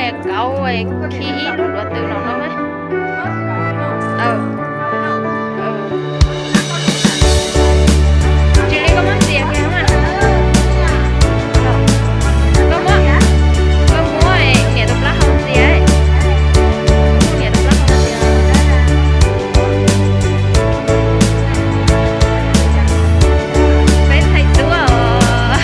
Kauv khi ib lub duav tw no no. Tsis li koj muab ntxias kiag mas. Koj muab, koj muab niam tus plaub hau ntxias. Niam tus plaub hau ntxias. Peb thaij duab os.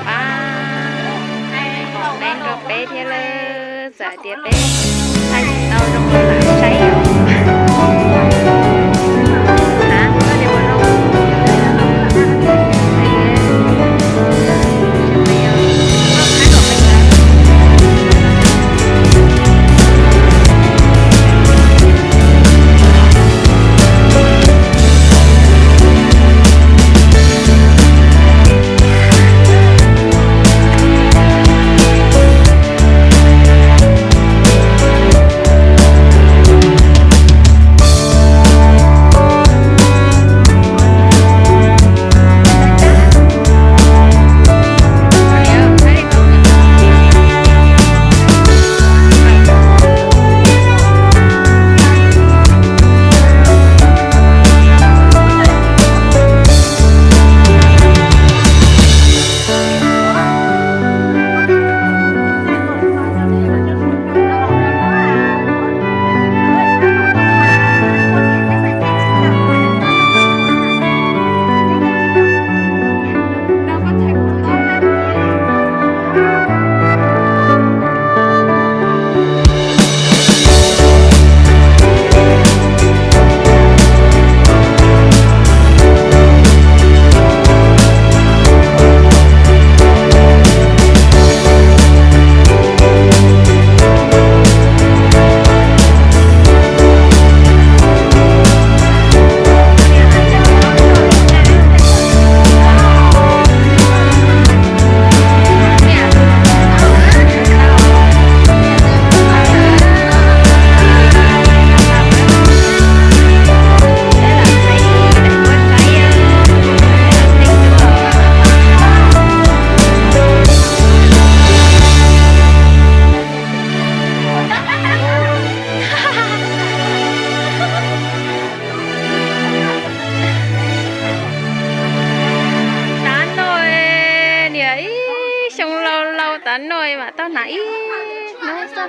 Pab, peb nrog peb thiab lawm, txawm tias peb thaij tsis tau zoo los lam saib os. Tav no, niam ib xyoo laus laus tav no mas tau hnav ib hnub xwb.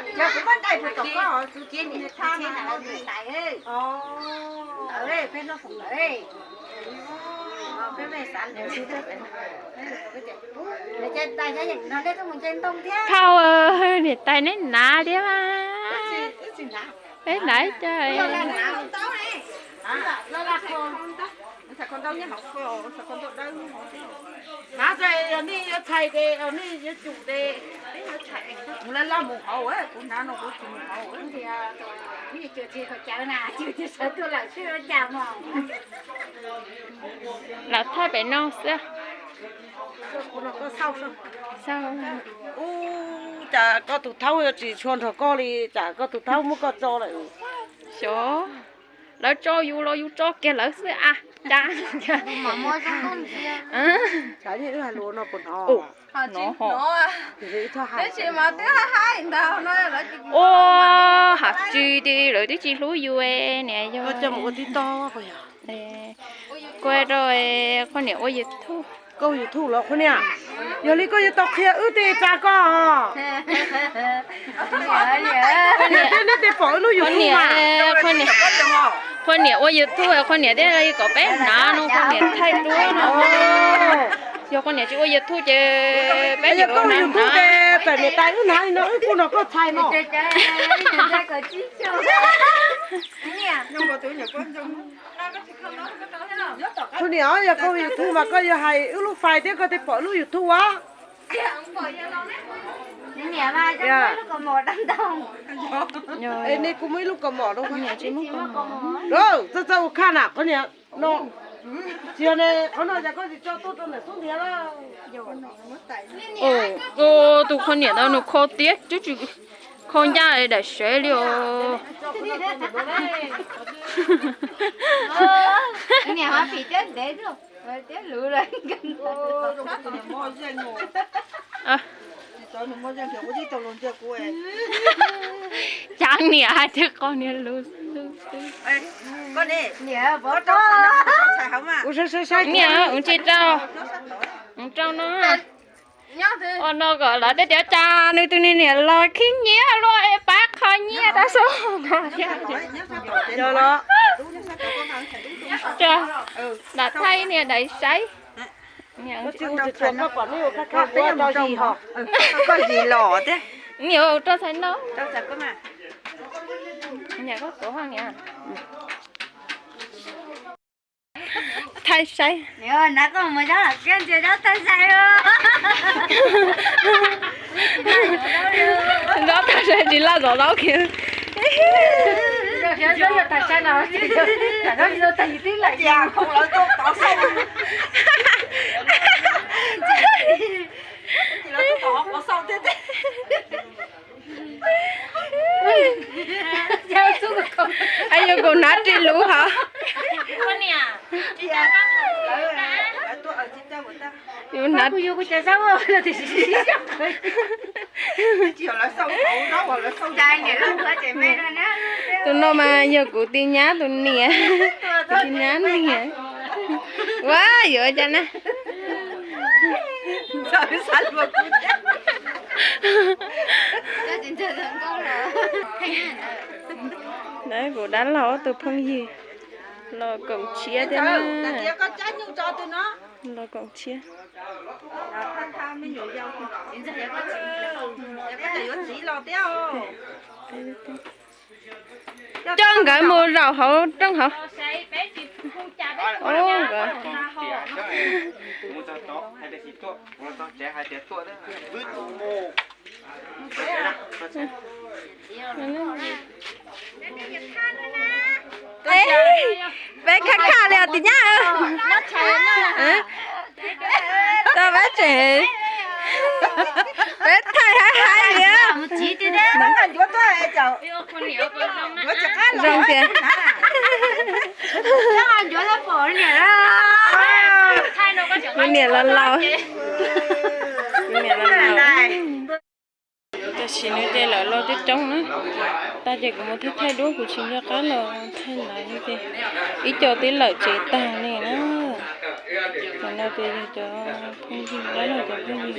Phauj, niam tais neb hnav thiab mas. Peb hnav ib co. Hnav, nej yuav txhais ces nej yuav tsum ces kuv laj laj mus hauv, kuv hnav no kuv tsis mus hauv. Lam thaij pem no xwb. Ub, cas koj tus thaub yuav tsis tshua nrog koj li, tsam koj tus thaub muab koj tso lawm. Xyov, lawv tso yus los yus tso kiag lawv xwb a. Cas Ua, has tsis tias lawv twb tsis hlub yus niam yog. Kuv rau qhov niam ua YouTube. Koj ua YouTube los qhov niam, yog li koj yuav tau qhia wb tej tsa koj. Niam thiab neb tej pom wb lub YouTube mas. Qhov niam ua YouTube, qhov niam thiaj li kom peb hnav no, qhov niam thaij duab no. Yog qhov niam tsis ua YouTube ces peb, yog koj ua YouTube ces txawm niam tais wb hnav li no wb kuj nrog koj txhais no. Qhov niam, yog koj ua YouTube mas koj yuav hais wb lub fais thiab koj tej pom wb lub YouTube as. Es nej kuj muaj ib lub kaus mom rau. Txawj txawj ua khaj na qhov niam no. Tsis yog ne, qhov no cas koj tsis tso tuaj rau ntawm xub ntiag lawm. Tus qhov niam ntawd nws kho tiab, twb tsis kho ncaj daim sev li os. Cas niam hais tias qo niag lus lus xwb. Niam, ua tsis rau, ua rau no. Ua no kom lawv tej tias cas nws tus niag niam los khib nyiab luaj es pab qho nyiaj rau xwb. Yog los, lam thaij niag daim saib. Niam ua rau txhais no. Niam koj tuav niam. Thaij saib. Zaub thaij saib tsis laj zov zaub kiag. Yuav kaum hnav ris lus hov. Yuav hnav. Tus no mas yog kuv tij nyab tus niam. Kuv tij nyab niam. Ua yuav cas na. Kuv dab laug ob tug phooj ywg los koom tshiab thiab na. Los koom tshiab. Coj nkawd mus zaum hauv rooj hauv. Nkawd peb khaj khaj li os tij nyab. Tau peb tseem, peb thaij haib haib li. Zoo tiag. Kuv niam los laus, kuv niam los laus. Tam sim no ces lawv los coob coob na. Tag ces kuv mus thaij thaij duab, kuv tsis nco qab los thaij lawv li ces ib co twb lawm tsev tag li na. Tam no ces yog cov phooj ywg, dab laug cov phooj ywg.